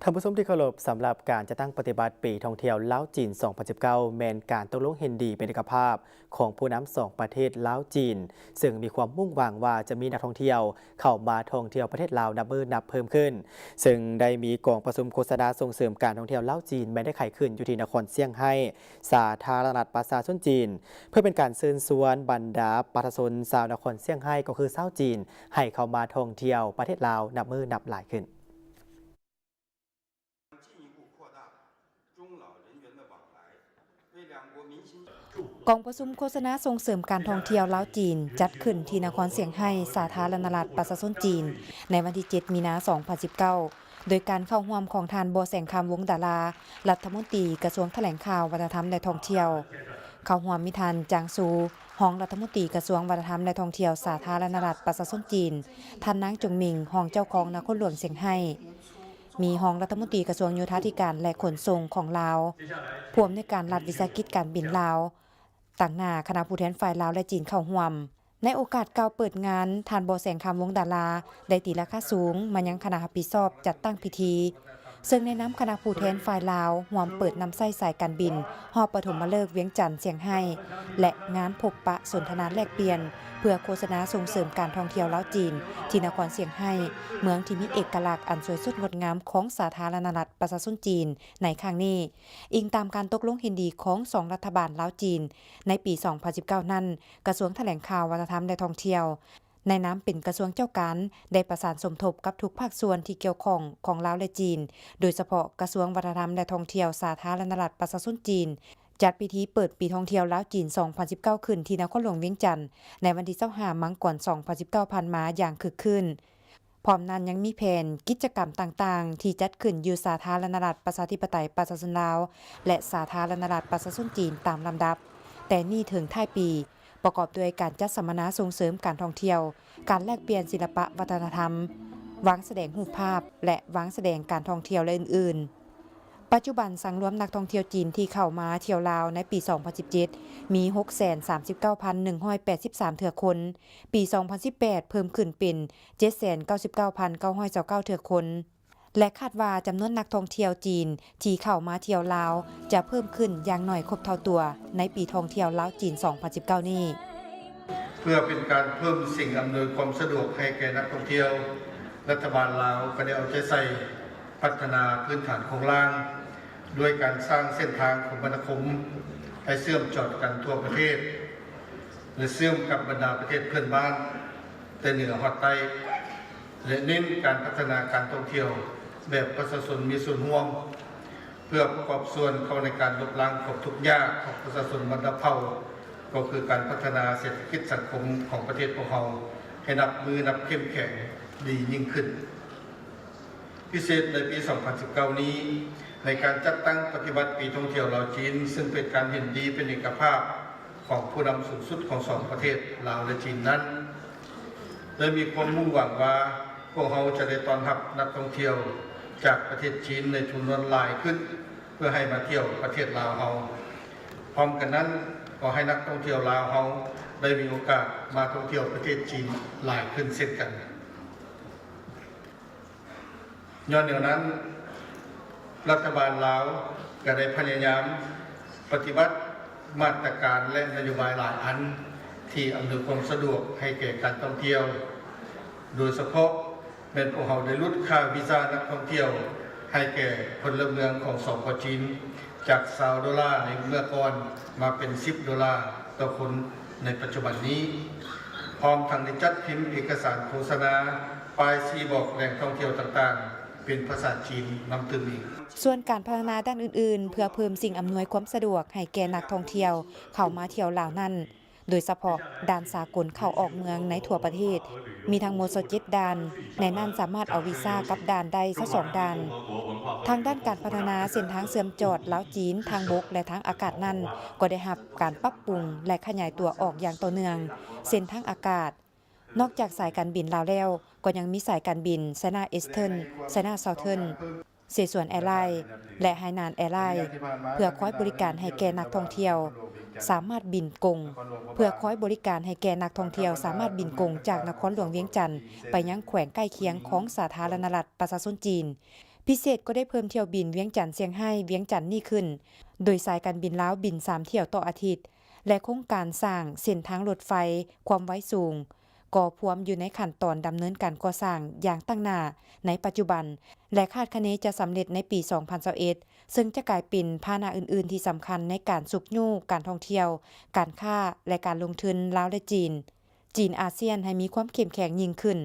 ທ່ານຜູ້ຊົມທີ່ເຄົາລົບ, ສຳລັບການຈັດຕັ້ງປະຕິບັດປີທ່ອງທ່ຽວລາວ-ຈີນ ສອງພັນສິບເກົ້າ ແມ່ນການຕົກລົງເຫັນດີເປັນເອກະພາບຂອງຜູ້ນຳສອງປະເທດລາວ-ຈີນ, ເຊິ່ງມີຄວາມມຸ່ງຫວັງວ່າຈະມີນັກທ່ອງທ່ຽວເຂົ້າມາທ່ອງທ່ຽວປະເທດລາວນັບມື້ນັບເພີ່ມຂຶ້ນ, ເຊິ່ງໄດ້ມີກອງປະຊຸມໂຄສະນາສົ່ງເສີມການທ່ອງທ່ຽວລາວ-ຈີນ ແມ່ນໄດ້ໄຂຂຶ້ນຢູ່ທີ່ນະຄອນຊຽງໄຮ້ ສາທາລະນະລັດປະຊາຊົນຈີນ, ເພື່ອເປັນການເຊີນຊວນບັນດາປະຊາຊົນຊາວນະຄອນຊຽງໄຮ້ ກໍຄືຊາວຈີນ ໃຫ້ເຂົ້າມາທ່ອງທ່ຽວປະເທດລາວນັບມື້ນັບຫຼາຍຂຶ້ນ. ກອງປະຊຸມໂຄສະນາສົ່ງເສີມການທ່ອງທ່ຽວລາວ-ຈີນ ຈັດຂຶ້ນທີ່ນະຄອນຊຽງໄຮ້ ສາທາລະນະລັດປະຊາຊົນຈີນ ໃນວັນທີເຈັດ ມີນາ ສອງພັນສິບເກົ້າ ໂດຍການເຂົ້າຮ່ວມຂອງທ່ານ ບໍ່ແສງຄຳ ວົງດາລາ ລັດຖະມົນຕີກະຊວງຖະແຫຼງຂ່າວ, ວັດທະນະທຳ ແລະ ທ່ອງທ່ຽວ. ເຂົ້າຮ່ວມມີທ່ານ ຈາງຊູ ຮອງລັດຖະມົນຕີກະຊວງວັດທະນະທຳ ແລະ ທ່ອງທ່ຽວ ສາທາລະນະລັດປະຊາຊົນຈີນ, ທ່ານ ນາງ ຈົງມິງ ຮອງເຈົ້າຄອງນະຄອນຫຼວງຊຽງໄຮ້, ມີຮອງລັດຖະມົນຕີກະຊວງໂຍທາທິການ ແລະ ຂົນສົ່ງຂອງລາວ, ຜູ້ອຳນວຍການລັດວິສາຫະກິດການບິນລາວ, ຕາງໜ້າຄະນະຜູ້ແທນຝ່າຍລາວ ແລະ ຈີນເຂົ້າຮ່ວມ. ໃນໂອກາດກ່າວເປີດງານ, ທ່ານ ບໍ່ແສງຄຳ ວົງດາລາ ໄດ້ຕີລາຄາສູງມາຍັງຄະນະຮັບຜິດຊອບຈັດຕັ້ງພິທີ, ເຊິ່ງໃນນາມຄະນະຜູ້ແທນຝ່າຍລາວ ຮ່ວມເປີດນຳໃຊ້ສາຍການບິນຮອບປະຖົມມະເລີກວຽງຈັນ-ຊຽງໄຮ້ ແລະ ງານພົບປະສົນທະນາແລກປ່ຽນ ເພື່ອໂຄສະນາສົ່ງເສີມການທ່ອງທ່ຽວລາວ-ຈີນ ທີ່ນະຄອນຊຽງໄຮ້, ເມືອງທີ່ມີເອກະລັກອັນສວຍສົດງົດງາມຂອງສາທາລະນະລັດປະຊາຊົນຈີນໃນຄັ້ງນີ້. ອີງຕາມການຕົກລົງເຫັນດີຂອງສອງລັດຖະບານລາວ-ຈີນ ໃນປີສອງພັນສິບເກົ້ານັ້ນ, ກະຊວງຖະແຫຼງຂ່າວ, ວັດທະນະທຳ ແລະ ທ່ອງທ່ຽວ ໃນນາມເປັນກະຊວງເຈົ້າການ ໄດ້ປະສານສົມທົບກັບທຸກພາກສ່ວນທີ່ກ່ຽວຂ້ອງຂອງລາວ ແລະ ຈີນ, ໂດຍສະເພາະກະຊວງວັດທະນະທຳ ແລະ ທ່ອງທ່ຽວ ສາທາລະນະລັດປະຊາຊົນຈີນ ຈັດພິທີເປີດປີທ່ອງທ່ຽວລາວ-ຈີນ ສອງພັນສິບເກົ້າ ຂຶ້ນທີ່ນະຄອນຫຼວງວຽງຈັນ ໃນວັນທີຊາວຫ້າ ມັງກອນ ສອງພັນສິບເກົ້າ ຜ່ານມາຢ່າງຄຶກຄື້ນ. ພ້ອມນັ້ນຍັງມີແຜນກິດຈະກຳຕ່າງໆ ທີ່ຈັດຂຶ້ນຢູ່ສາທາລະນະລັດປະຊາທິປະໄຕປະຊາຊົນລາວ ແລະ ສາທາລະນະລັດປະຊາຊົນຈີນຕາມລຳດັບ, ແຕ່ນີ້ເຖິງທ້າຍປີ ປະກອບດ້ວຍການຈັດສຳມະນາສົ່ງເສີມການທ່ອງທ່ຽວ, ການແລກປ່ຽນສິລະປະວັດທະນະທຳ, ວາງສະແດງຮູບພາບ ແລະ ວາງສະແດງການທ່ອງທ່ຽວ ແລະ ອື່ນໆ. ປັດຈຸບັນສັງລວມນັກທ່ອງທ່ຽວຈີນທີ່ເຂົ້າມາທ່ຽວລາວໃນປີສອງພັນສິບເຈັດ ມີ ຫົກແສນສາມສິບເກົ້າພັນໜຶ່ງຮ້ອຍແປດສິບສາມ ເທື່ອຄົນ, ປີສອງພັນສິບແປດ ເພີ່ມຂຶ້ນເປັນ ເຈັດແສນເກົ້າສິບເກົ້າພັນເກົ້າຮ້ອຍຊາວເກົ້າ ເທື່ອຄົນ ແລະ ຄາດວ່າຈຳນວນນັກທ່ອງທ່ຽວຈີນທີ່ເຂົ້າມາທ່ຽວລາວຈະເພີ່ມຂຶ້ນຢ່າງໜ້ອຍຄົບເທົ່າຕົວໃນປີທ່ອງທ່ຽວລາວ-ຈີນ ສອງພັນສິບເກົ້ານີ້. ເພື່ອເປັນການເພີ່ມສິ່ງອຳນວຍຄວາມສະດວກໃຫ້ແກ່ນັກທ່ອງທ່ຽວ, ລັດຖະບານລາວກໍໄດ້ເອົາໃຈໃສ່ພັດທະນາພື້ນຖານໂຄງລ່າງ ດ້ວຍການສ້າງເສັ້ນທາງຄົມມະນາຄົມໃຫ້ເຊື່ອມຈອດກັນທົ່ວປະເທດ ແລະ ເຊື່ອມກັບບັນດາປະເທດເພື່ອນບ້ານແຕ່ເໜືອຮອດໃຕ້ ແລະ ເນັ້ນການພັດທະນາການທ່ອງທ່ຽວແບບປະຊາຊົນມີສ່ວນຮ່ວມ ເພື່ອປະກອບສ່ວນເຂົ້າໃນການລົບລ້າງຄວາມທຸກຍາກຂອງປະຊາຊົນບັນດາເຜົ່າ ກໍຄືການພັດທະນາເສດຖະກິດສັງຄົມຂອງປະເທດພວກເຮົາໃຫ້ນັບມື້ນັບເຂັ້ມແຂງດີຍິ່ງຂຶ້ນ. ພິເສດໃນປີສອງພັນສິບເກົ້ານີ້ ໃນການຈັດຕັ້ງປະຕິບັດປີທ່ອງທ່ຽວລາວ-ຈີນ ເຊິ່ງເປັນການເຫັນດີເປັນເອກະພາບຂອງຜູ້ນຳສູງສຸດຂອງສອງປະເທດລາວ ແລະ ຈີນນັ້ນ ໄດ້ມີຄວາມມຸ່ງຫວັງວ່າ ພວກເຮົາຈະໄດ້ຕ້ອນຮັບນັກທ່ອງທ່ຽວຈາກປະເທດຈີນໃນຈຳນວນຫຼາຍຂຶ້ນ ເພື່ອໃຫ້ມາທ່ຽວປະເທດລາວເຮົາ. ພ້ອມກັນນັ້ນ ກໍໃຫ້ນັກທ່ອງທ່ຽວລາວເຮົາໄດ້ມີໂອກາດມາທ່ອງທ່ຽວປະເທດຈີນຫຼາຍຂຶ້ນເຊັ່ນກັນ. ຍ້ອນແນວນັ້ນ, ລັດຖະບານລາວກໍໄດ້ພະຍາຍາມປະຕິບັດມາດຕະການ ແລະ ນະໂຍບາຍຫຼາຍອັນ ທີ່ອຳນວຍຄວາມສະດວກໃຫ້ແກ່ການທ່ອງທ່ຽວ, ໂດຍສະເພາະແມ່ນພວກເຮົາໄດ້ຫຼຸດຄ່າວີຊານັກທ່ອງທ່ຽວໃຫ້ແກ່ພົນລະເມືອງຂອງ ສປ ຈີນ ຈາກ ຊາວໂດລາ ໃນເມື່ອກ່ອນ ມາເປັນ ສິບໂດລາ ຕໍ່ຄົນໃນປັດຈຸບັນນີ້, ພ້ອມທັງໄດ້ຈັດພິມເອກະສານໂຄສະນາ, ປ້າຍຊີ້ບອກແຫຼ່ງທ່ອງທ່ຽວຕ່າງໆ ເປັນພາສາຈີນນຳຕື່ມອີກ. ສ່ວນການພັດທະນາດ້ານອື່ນໆ ເພື່ອເພີ່ມສິ່ງອຳນວຍຄວາມສະດວກໃຫ້ແກ່ນັກທ່ອງທ່ຽວເຂົ້າມາທ່ຽວລາວນັ້ນ, ໂດຍສະເພາະດ່ານສາກົນເຂົ້າອອກເມືອງໃນທົ່ວປະເທດ ມີທັງໝົດຊາວເຈັດດ່ານ, ໃນນັ້ນສາມາດເອົາວີຊາກັບດ່ານໄດ້ຊາວສອງດ່ານ. ທາງດ້ານການພັດທະນາເສັ້ນທາງເຊື່ອມຈອດລາວ-ຈີນ ທາງບົກ ແລະ ທາງອາກາດນັ້ນ ກໍໄດ້ຮັບການປັບປຸງ ແລະ ຂະຫຍາຍຕົວອອກຢ່າງຕໍ່ເນື່ອງ. ເສັ້ນທາງອາກາດ, ນອກຈາກສາຍການບິນລາວແລ້ວ, ກໍຍັງມີສາຍການບິນ China Eastern, China Southern, ເສສວນແອລາຍ ແລະ ໄຮນານແອລາຍ ເພື່ອຄອຍບໍລິການໃຫ້ແກ່ນັກທ່ອງທ່ຽວສາມາດບິນກົງ, ເພື່ອຄອຍບໍລິການໃຫ້ແກ່ນັກທ່ອງທ່ຽວສາມາດບິນກົງຈາກນະຄອນຫຼວງວຽງຈັນໄປຍັງແຂວງໃກ້ຄຽງຂອງສາທາລະນະລັດປະຊາຊົນຈີນ, ເ ພິເສດກໍໄດ້ເພີ່ມຖ້ຽວບິນວຽງຈັນ-ຊຽງໄຮ້-ວຽງຈັນນີ້ຂຶ້ນ, ໂດຍສາຍການບິນລາວບິນສາມຖ້ຽວຕໍ່ອາທິດ ແລະ ໂຄງການສ້າງເສັ້ນທາງລົດໄຟຄວາມໄວສູງ ກໍພວມຢູ່ໃນຂັ້ນຕອນດຳເນີນການກໍ່ສ້າງຢ່າງຕັ້ງໜ້າໃນປັດຈຸບັນ ແລະ ຄາດຄະເນຈະສຳເລັດໃນປີສອງພັນຊາວເອັດ ເຊິ່ງຈະກາຍເປັນພາຫະນະອື່ນໆທີ່ສຳຄັນໃນການຊຸກຍູ້ການທ່ອງທ່ຽວ, ການຄ້າ ແລະ ການລົງທຶນລາວ ແລະ ຈີນ, ຈີນ-ອາຊຽນ ໃຫ້ມີຄວາມເຂັ້ມແຂງຍິ່ງຂຶ້ນ.